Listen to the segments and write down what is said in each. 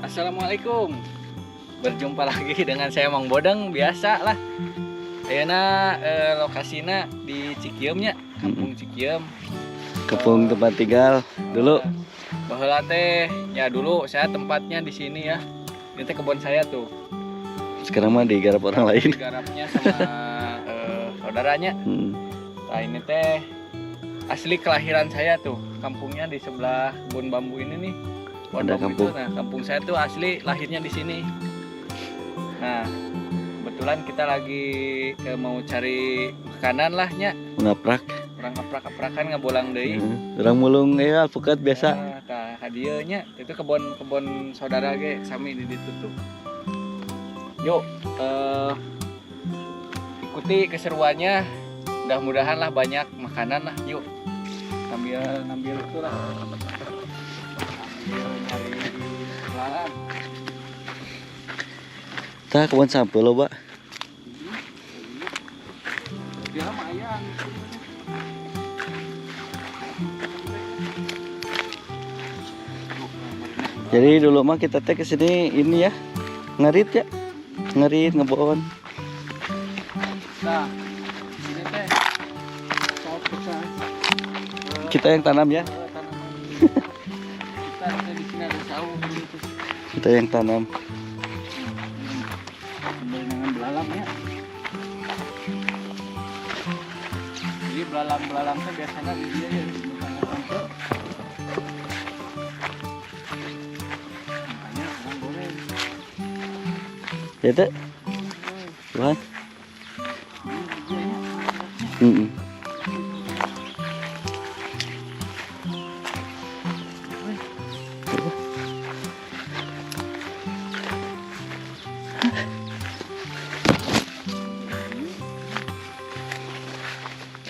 Assalamualaikum. Berjumpa lagi dengan saya, Mang Bodeng, biasa lah. Ayeuna lokasina di Cikieum nya, Kampung Cikieum. Kampung tempat tinggal dulu. Baheula teh ya, dulu saya tempatnya di sini ya. Ini teh kebun saya tuh. Sekarang mah digarap orang lain. Digarapnya sama saudaranya. Nah, ini teh asli kelahiran saya tuh. Kampungnya di sebelah kebun bambu ini nih. Kebun Ada bambu kampung. itu. Nah, kampung saya tuh asli lahirnya di sini. Nah, kebetulan kita lagi mau cari makanan lah nya. Ngaprak. Urang ngaprak-ngaprakan, ngabolang deui. Urang mulung ya alpukat biasa. Nah, tah ka dieu nya, itu kebun kebun saudara ge sami di ditu tuh. Yuk, ikuti keseruannya. Mudah-mudahan lah banyak makanan lah. Yuk. Sambil ngambil itu lah. Sambil nyari belalang. Tah, kebun sampeu loba. Dia mah aya. Jadi dulu mah kita teh kesini ini ya, ngarit ya, ngarit, ngebon. Nah, ini teh sop pecah. Kita yang tanam ya, Tanaman. Kita ada di sini, ada saung gitu. Kita yang tanam. Sambil dengan belalang ya. Jadi belalang-belalang teh biasanya di dia ya, di tanah itu. Makanya urang goreng. Ya teh, Tuhan. Ini dia ya. Apa?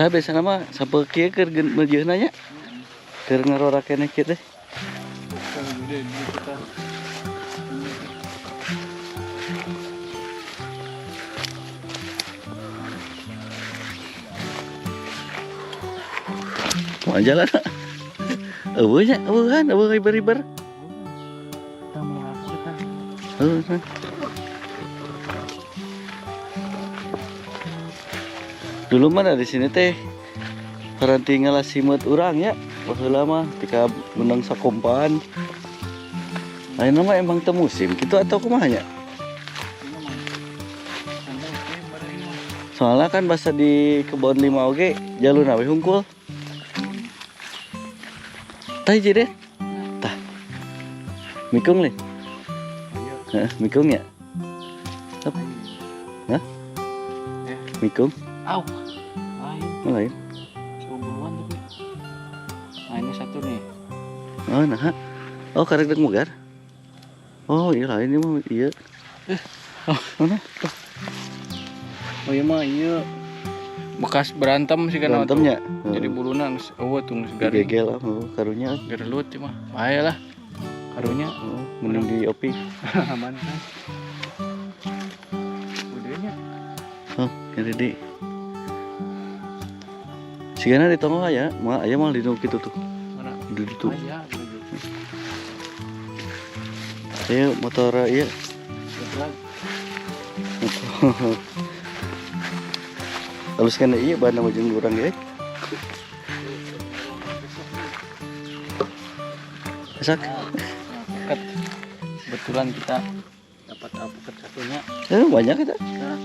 Saya biasana mah sampai kieu keur meujeuhna nya. Keur ngarora keneh kieu teh. Kalau gede ini kita. Mau jalan. Eueuh nya, eueuhan, eueuh iber-iber. Kita mau kita. Heuh, nah. Dulu mah di sini teh paranti ngala simeut urang ya. Baheula mah tika menang sakompan. Ayeuna mah emang teu musim gitu atau kumaha nya? Ini mah. Santai sih, bareng mah. Soalnya kan basa di kebon lima oge jalurna we hungkul. Tah, hiji deh. Tah. Mikung lin. Iya. Heeh, mikung ya? Apa? Hah? Eh. Mikung? Au. Lain. Oh, lain. Buruan tapi. Nah, ini satu nih. Oh, nah. Oh, karek dek mugar. Oh, iya lain ini mah iya. Oh. Mana? Oh iya mah iya. Bekas berantem sih kan. Berantemnya. Jadi buluna geus eueuh tuh, geus garing. Gegel lah, oh, karunya. Gerelut ieu mah. Bahaya lah. Karunya. Oh, mending di opi. Aman kan. Udahnya. Oh, ini di. Sigana di tonggoh aya, mah aya mah di nu kitu tuh. Mana? Di ditu. Aya menuju. Ayo motor iya. Betul. Motor. Halus kan iya bahan nama jeung urang ge. Masak. Alpukat. Kebetulan kita dapat alpukat satunya. Eh, banyak kita. Nah.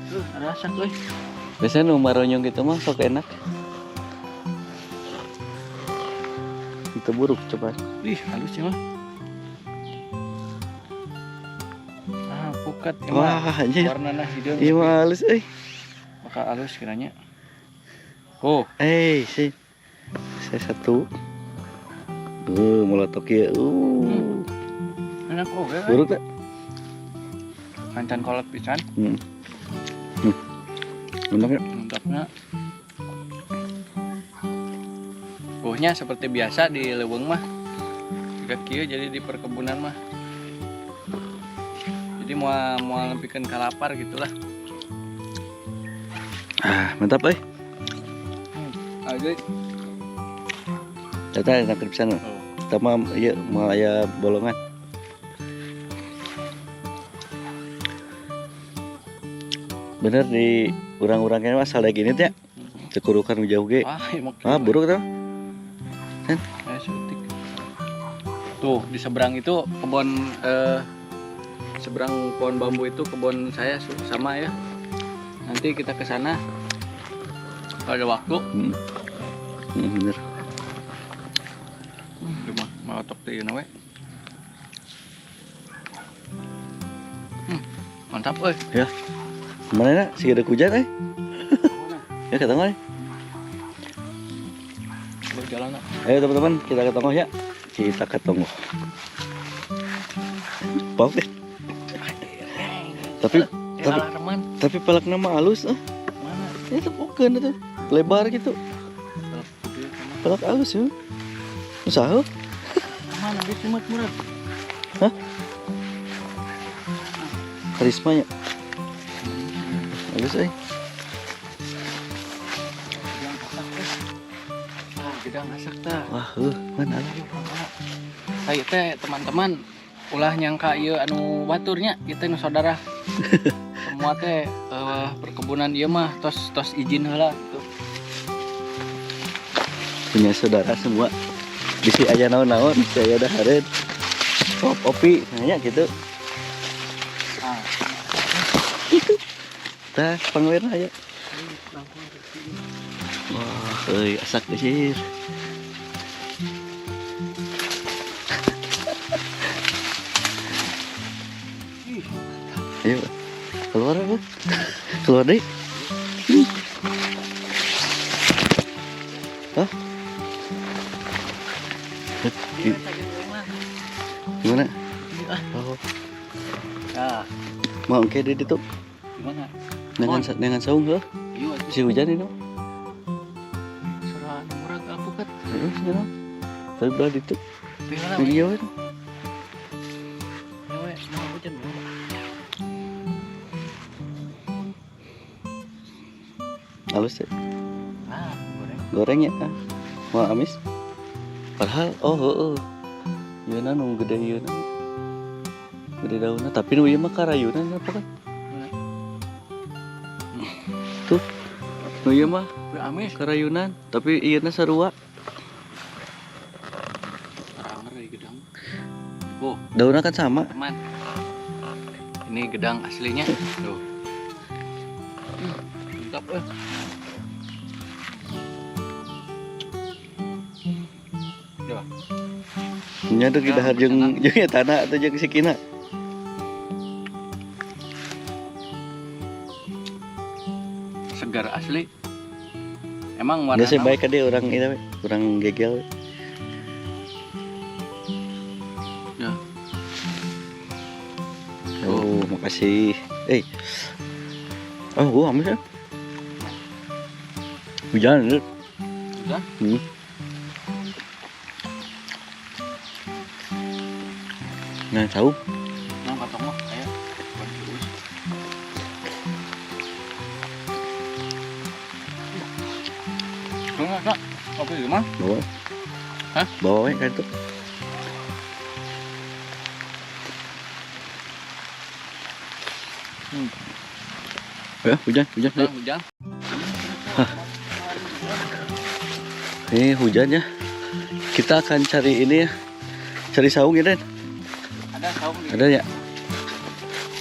Tuh, ada asak euy. Biasanya nu maronyong gitu mah sok enak. Itu buruk coba. Ih, halus ya mah. Ah, alpukat ya mah. Wah, anjir. Warnana hideung. Iya mah halus euy. Bakal halus kiranya. Oh, Eh, sih. Saya satu. Meletok ya. Enak oge kan. Buruk tak? Kancan kolot pisan. Enak ya? Mantapnya. Buahnya seperti biasa di leuweung mah. Jika kieu jadi di perkebunan mah. Jadi mau mau nepikeun kalapar gitulah. Ah, mantap euy. Aja. Ternyata enak pisan. Oh. Pertama ieu mau aya bolongan. Bener di urang-urang mah asal gini teh. Teu kurukan jauh ge. Ah, emang. Ah, buruk tuh. Suntik. Tuh, di seberang itu kebun, seberang pohon bambu itu kebun saya sama ya. Nanti kita ke sana kalau ada waktu. Bener. Cuma mau tok teh we. Mantap euy. Ya. Kemana nak? Si ada hujan eh. Ya ke tengah. Jalan. Ayo teman-teman, kita ke tengah ya. Kita ke tengah. Pop deh. Tapi tapi pelak nama halus ah. Mana? Itu bukan itu. Lebar gitu. Pelak halus ya. Usaha. Mana dia cuma murah. Hah? Karismanya. Halus eh. Gedang asak tah. Wah, mana? Ayo teh teman-teman, ulah nyangka ieu anu baturnya, ieu teh nu saudara. Semua teh perkebunan ieu mah tos tos izin heula gitu. Punya saudara semua. Bisi aya naon-naon, bisi aya dahareun. Pop opi nanya gitu. Ah. Itu. Tah pangwer aya. Wah, euy asak geus. Ayo keluar apa? Keluar deh. Hah? Gimana? Oh. Ya. Mau oke deh itu. Gimana? Dengan saung heuh. Si hujan ini. Surah murah alpukat. Heeh, sekarang. Tapi belah itu. Iya. Halus ya. Ah, goreng. Goreng ya. Ah. Mau amis? Padahal oh heeh. Yeuna nu gede yeuna. Gede daunna tapi nu ieu mah karayunan apa kan? Tuh. Nu ieu mah amis karayunan, tapi ieuna sarua. Ranger euy gedang. Oh, daunna kan sama. Teman. Ini gedang aslinya. Tuh. Mantap eh. Ya. Nya deuk dahar jeung jeung tanah atau jeung sikina. Segar asli. Emang warna Geus baik ka dia urang ieu urang gegel. Ya. Oh, makasih. Oh, gua amis ya. Hujan, ya? Hujan? Nah, tahu. Nah, katong mah ayo. Terus. Enggak, kopi gimana? Bawa. Hah? Bawa we kan tuh. Ya, hujan, hujan. Hujan, hujan. Hah. Ini hujan ya. Kita akan cari ini ya. Cari saung ya, Den. Ada saung di. Ada ya.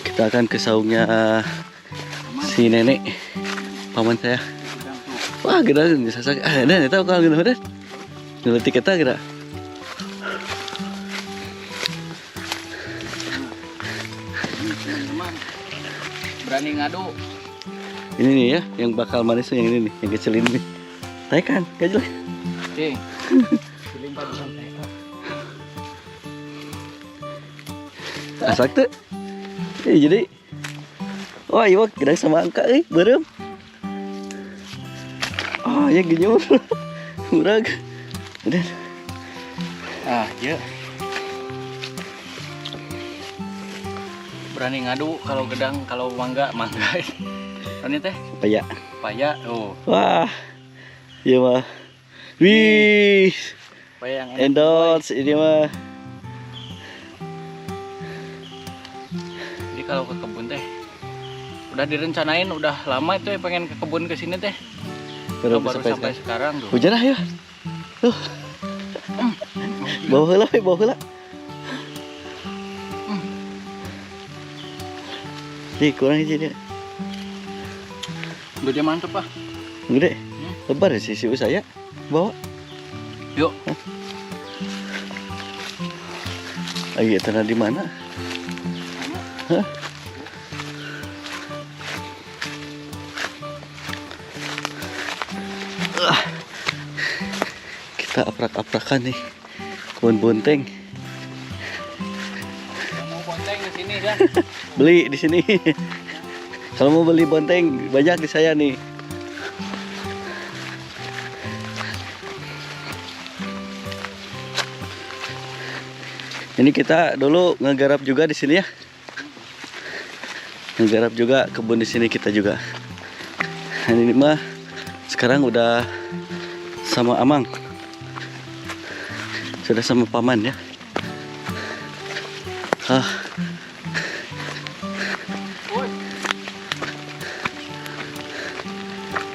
Kita akan ke saungnya si nenek paman saya. Wah, gedang bisa sakit. Ah, Den, tahu kalau gitu, Den. Ngeletik kita kira. Teman-teman berani ngadu. Ini nih ya, yang bakal manis yang ini nih, yang kecil ini. Taikan, gajah. Oke. Asak tuh. Jadi wah, iya gedang sama angka euy, beureum. Oh, ya gini murag. Udah. Ah, iya. Berani ngadu kalau gedang, kalau mangga, mangga. Ini teh? Paya. Paya, oh. Wah. Iya mah. Wih. Paya yang enak. Endorse ini mah. Jadi kalau ke kebun teh Udah direncanain udah lama itu ya pengen ke kebun ke sini teh. Baru, Baru sampai sekarang tuh. Hujan ah ya. Tuh. Bawa heula, we, bawa heula. Ih, kurang hiji dia. Gede mantep ah. Gede. Lebar ya sisi saya. Bawa. Yuk. Lagi tanah di mana? Hah? Ah. Kita aprak-aprakan nih. Kebun bonteng. Yang mau bonteng di sini kan. Beli di sini. Kalau mau beli bonteng banyak di saya nih. Ini kita dulu ngegarap juga di sini ya. Ngegarap juga kebun di sini kita juga. Dan ini mah sekarang udah sama Amang. Sudah sama paman ya. Ah.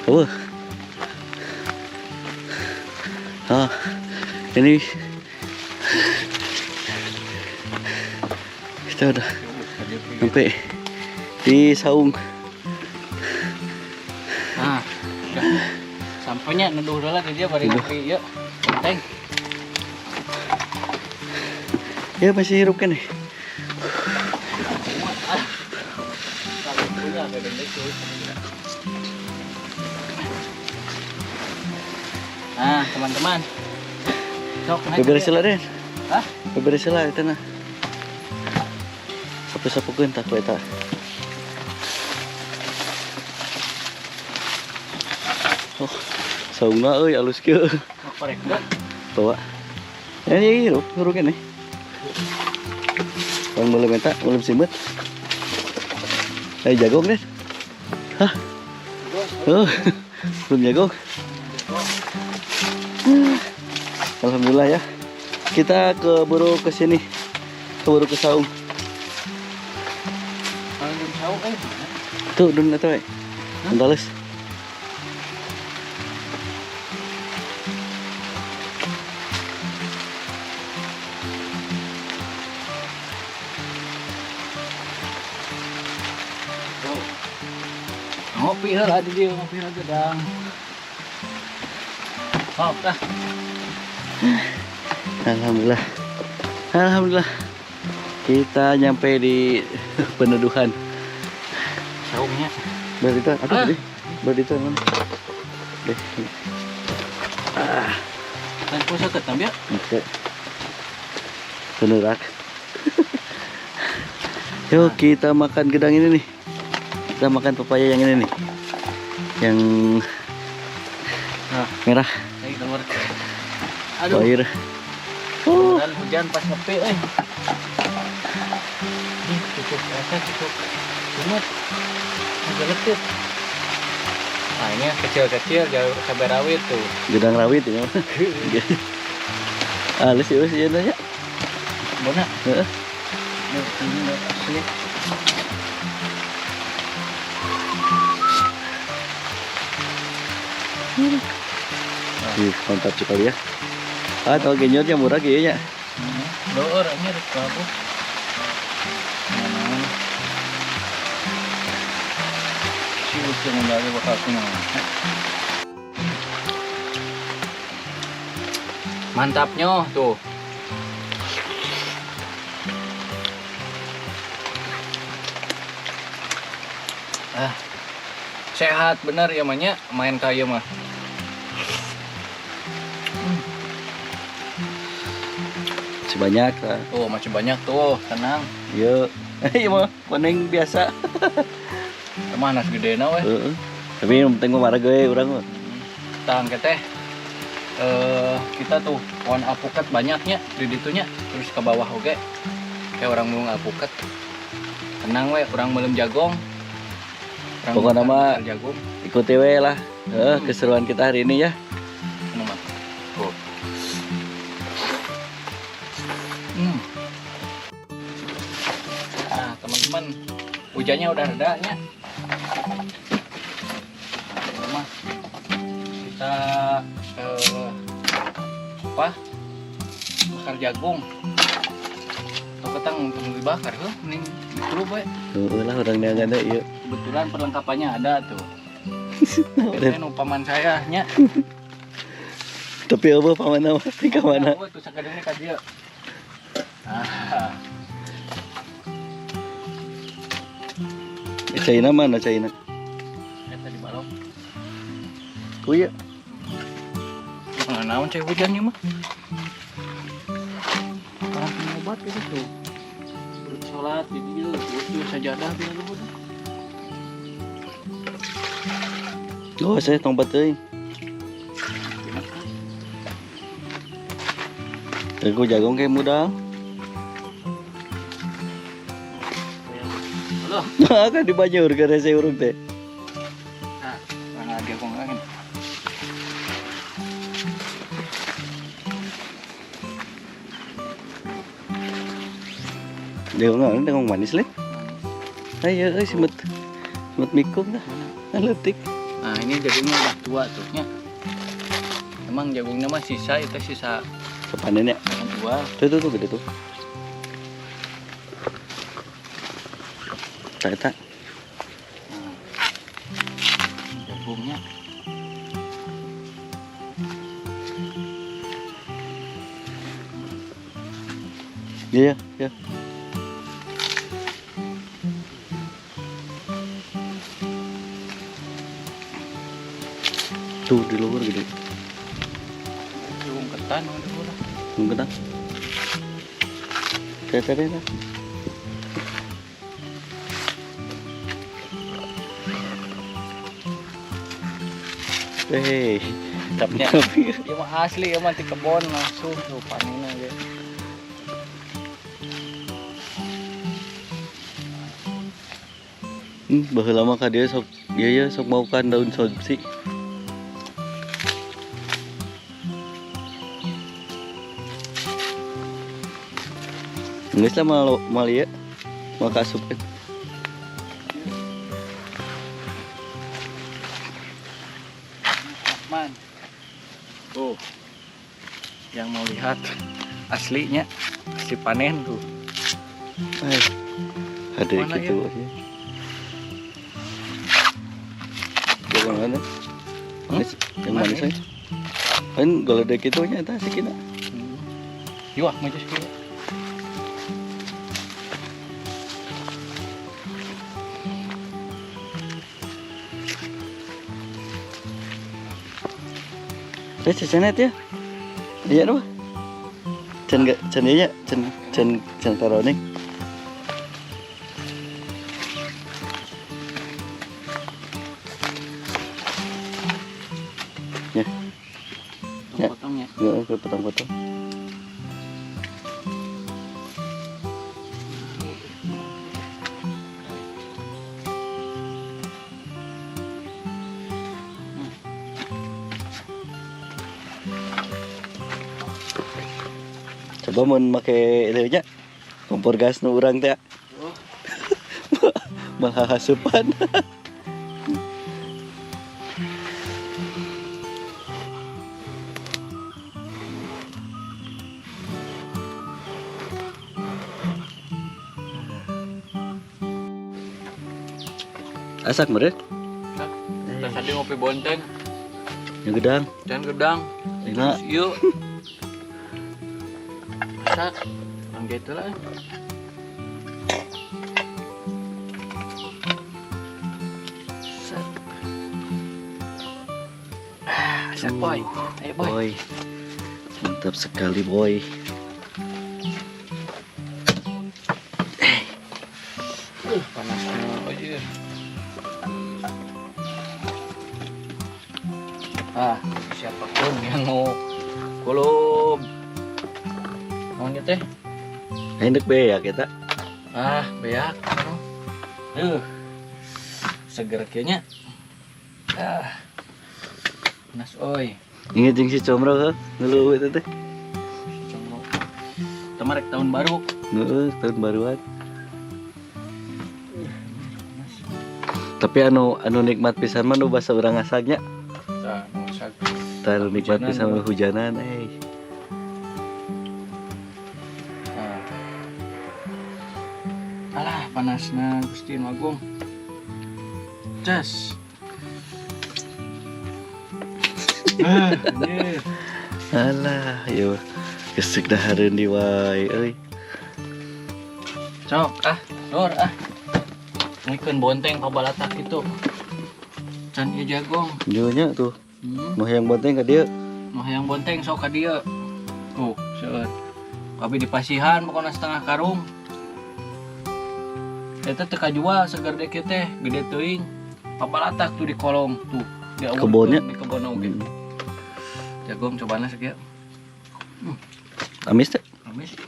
Oh. Ah, ini kita udah sampai di saung. Nah, udah. Sampainya neduh heula di dia bari Neduh. ngopi yuk. Bonteng. Ya masih hirup kan nih. Ah. Kalau punya ada gede cuy. Nah, teman-teman. Sok naik. Beberes heula Den. Hah? Beberes heula eta nah. Sapu-sapukeun tah ku eta. Oh, saungna euy alus kieu. Sok korek deh. Bawa. Ini hirup, hirup ini. Bang belum eta, belum simet. Jagung deh. Hah? Oh, belum jagung. Alhamdulillah ya. Kita keburu ke sini. Keburu ke saung. Belum saung eh. Tuh, dun eta we. Entales. Tuh. Ngopi heula di dieu, ngopi heula gedang. Sok dah. Alhamdulillah. Alhamdulillah. Kita nyampe di peneduhan. Saungnya. Berita apa Ah. tadi? Berita mana? Deh. Ah, Lain puasa ke tambah. oke. Penerak. Yuk kita makan gedang ini nih. Kita makan pepaya yang ini nih. Yang Nah, merah. ayo keluar. Aduh. Air. Oh, Hujan, hujan pas ngopi euy. Ih, cukup rasa cukup lumut. Agak letih. Nah, ini yang kecil-kecil jauh cabai rawit tuh. Gedang rawit ini. Halus ya, sih ya. Bona. Heeh. Ini asli. Ih, mantap sekali ya. Ah, tahu genyotnya murah kayaknya. Door ini rek apa? Si usia lagi bakal kumaha. Mantapnya tuh. Ah, sehat bener ya manya main kayu mah. Sebanyak lah. Tuh masih banyak tuh, tenang. Yuk. Iya mah koneng biasa. Kemana segede na weh. Heeh. Tapi yang penting mah marah gue urang mah. Tang teh. Kita tuh pohon alpukat banyaknya di ditunya terus ke bawah oke. Kayak orang mau alpukat. Tenang weh, orang belum jagong. Orang Pokoknya mah jagung. Ikuti we lah. Keseruan kita hari ini ya. Ini mah. Tuh. Nah, teman-teman, hujannya udah reda nya. mah kita apa? Bakar jagung. Atau ketang untuk dibakar heuh, mending dulu bae. Heueuh lah urang neangan teh ieu. Kebetulan perlengkapannya ada tuh. Itu nu paman saya nya. Tapi eueuh paman mah di ka mana? Oh, tuh sakadengna ka dieu. Ah, Caina mana caina? Eta di balong. Ku ieu. Nah, naon cai hujannya mah. Orang punya obat gitu tuh. Perut sholat di dieu, tuh sajadah bila luhur. Oh, saya tong teuing. Teu jagung kayak muda. Loh, Kan dibanyur ke rese urung teh. Nah, mana jagung lagi. Jagung naon jagung manis leh. Ayo euy simet. Simet mikung dah. Leutik. Nah, ini jagungnya udah tua tuh nya. Emang jagungnya mah sisa itu sisa Kepanen ya. yang tua. Tuh tuh tuh gede tuh. Tak tak. Nah, jagungnya. Iya iya. Tuh di luar gede. Jagung ketan udah udah. Tunggu ketan. Kayak tadi lah. Hei, Mantapnya. Ya mah asli ya mah di kebon langsung tuh panennya ge. Baheula mah ka dieu sok ieu ya sok maukan daun sobsi. Geus lah mal mal ieu. Mal kaasupkeun. Rahman. Tuh. Yang mau lihat aslinya, asli panen tuh. Ay. Ada Mana gitu ya. Yang mana? Manis, yang Mana manis ya? aja. Kan goledek itu nya eta sikina. Yuah, mau sekilo. Eh, cecenet ya. Iya mah. Can gak can ieu nya, can can can taroning. Ya. Ya. Potongnya. Heeh, potong-potong. Coba mun make ieu nya kompor gas nu urang teh. Oh. Malah hasupan. Asak meureun? Terus tadi ngopi bonteng, Yang gedang. dan gedang. Lina. Terus yuk. Masak. Ang gitu lah. Set. Ah, asak boy. Ayo boy. Boy. Mantap sekali boy. Panasnya aja. Ah, siapapun yang mau kulub. Maunya teh? Ayo ndek beak kita. Ah, beak. Seger kayaknya. Ah. Panas oi. Ingat jeung si Comro heuh, ngeluh eta teh. Comro. Temarek tahun baru. Heeh, tahun baruan. Tapi anu anu nikmat pisan mah nu basa urang ngasaknya. Eta nu nikmat Hujanan, bisa mah. Hujanan eh. Nah. Alah, panasna Gusti Nu Agung. Ces. Ah, anjir. Alah, yo. Gesek dahareun di wae euy. Sok ah, lur ah. Ngikeun bonteng pabalatak itu. Can ieu jagong. Ieu nya tuh. Nu hayang bonteng ka dieu. Nu hayang bonteng sok ka dieu. Tuh, seueur. Abi dipasihan pokoknya setengah karung. Eta teu kajual segar dek teh, gede teuing. Pabalatak tuh di kolong tuh. Di Kebonnya? Di kebon oge. Jagong cobana sakieu. Amis teh. Amis.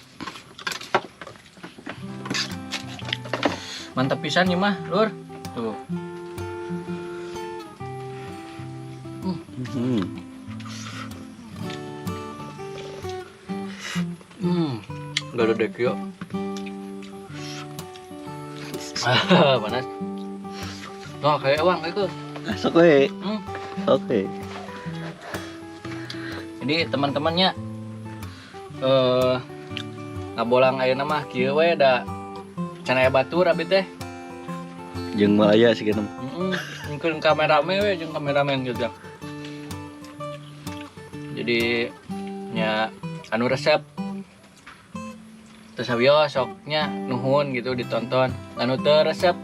Mantap pisan nih mah, Lur. Tuh. Gak ada dek yuk. Ah, panas. Tuh, kayak uang itu. Sok we. Oke. Jadi teman-temannya ngabolang ayeuna mah kieu we da can aya batur abi teh. Jeung Malaya sih mah. Heeh, mungkin kameramen we jeung kameramen gitu. Jadi nya anu resep teu sawios sok nya nuhun gitu ditonton. Anu teu resep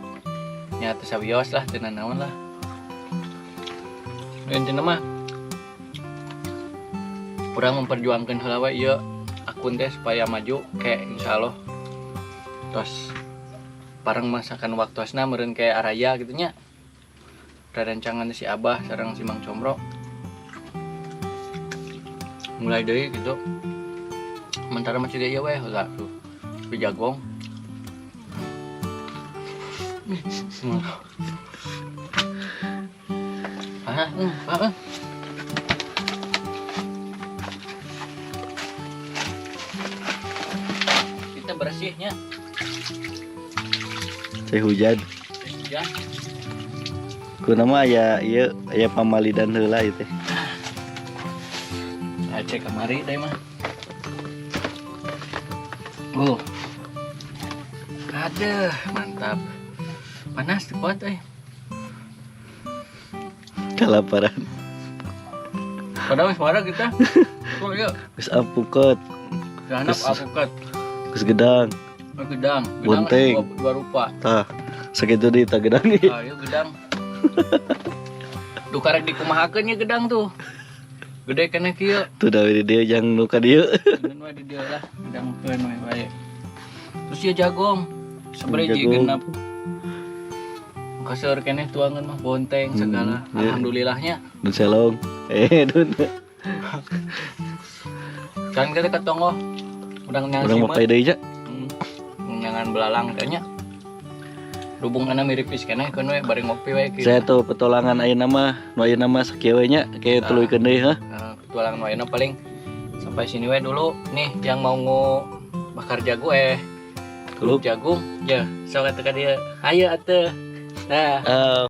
nya teu sawios lah, teu nanaon lah. Intina mah urang memperjuangkan heula we ieu akun teh supaya maju kayak insyaallah tos pareng masakan waktosna meureun kayak araya gitu nya. Rerencangan si Abah sareng si Mang Comro mulai deui gitu, sementara masih dia we heula tuh di jagong. Ah, ah, ah. Kita bersihnya. Saya hujan. Hujan. Kuna mah aya ieu aya pamalidan heula ieu teh. Saya cek kemari deh mah. Aduh, mantap. Panas tuh kuat eh. Kalaparan. Padahal wis wareg kita. Tuh iya. Geus alpukat, Genap alpukat. Geus gedang. Oh, gedang. Gedang Bonteng. dua rupa. Tah, sakitu deui tah gedang ieu. Ah, iya gedang. Duh, karek dikumahakeun nya gedang tuh. Gede keneh kieu. Tuh da di dieu jang nu ka dieu. Keun we di dieu lah, gedang keun we bae. Terus ieu jagong. Sabaraha hiji? Jagung. 6. Kaseur keneh tuangan mah bonteng segala. Iya. Alhamdulillahnya. Dun selong. Eh, dun. Kan kita ke tonggoh. Urang nyangan Urang simeut. mah deui ja. Nyangan belalang kayaknya. Hubunganna mirip pis keneh keun we bari ngopi we kieu. Saya tuh petualangan ayeuna mah, nu ayeuna mah sakieu we nya, kayak Nah. tuluykeun deui heuh. Nah, petualangan nu ayeuna paling sampai sini we dulu. Nih yang mau bakar jago Kulub. jagung ya sok atuh ka dieu. Hayu atuh. Nah. Ah.